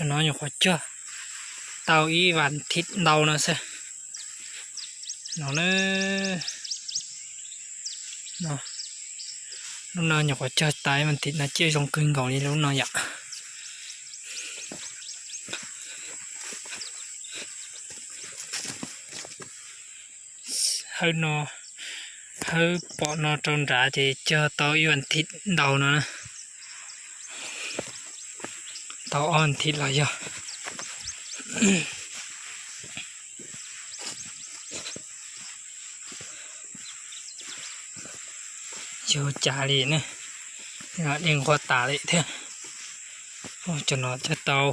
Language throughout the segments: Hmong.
No nyuam qhuav cog tau ib vas thiv ntau no xwb. No na, lub no nyuam qhuav cog tau ib vas thiv no, ciaj zoo kawg nkaus li lub no yom. Hawb no, hawb pom no rau nrad ces cog tau ib vas thiv ntau no na. Tau ob vas thiv los yog. Yog cas li ne, dej nqhuab tas li thiab. Cov no cog tau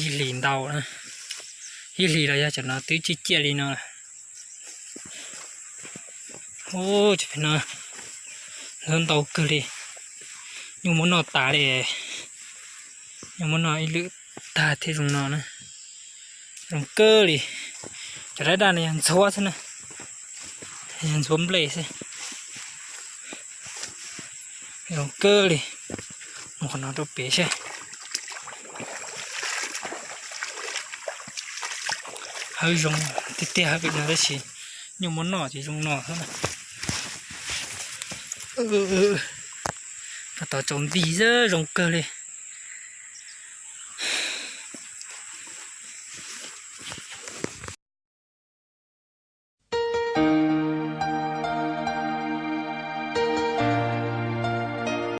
ib hlis ntau, ib hlis los yog cov no twb ciaj ciaj li no. Ub, cov pem no ntau kawg li. Nyuj muab noj tas li. Nyuj muab noj ib lwm tag thiab zoo no na. Zoo kawg li. Cov daj daj no yog ntxhuav xwb na, yog ntxhuav nplej xwb. Zoo kawg li. Mus qhov no rau pem seb. Hawb zoo tiag tiag hawb pem no tab sis nyuj muab noj ces zoo no xwb na. Tab tom tsaus nti xwb, zoo kawg li.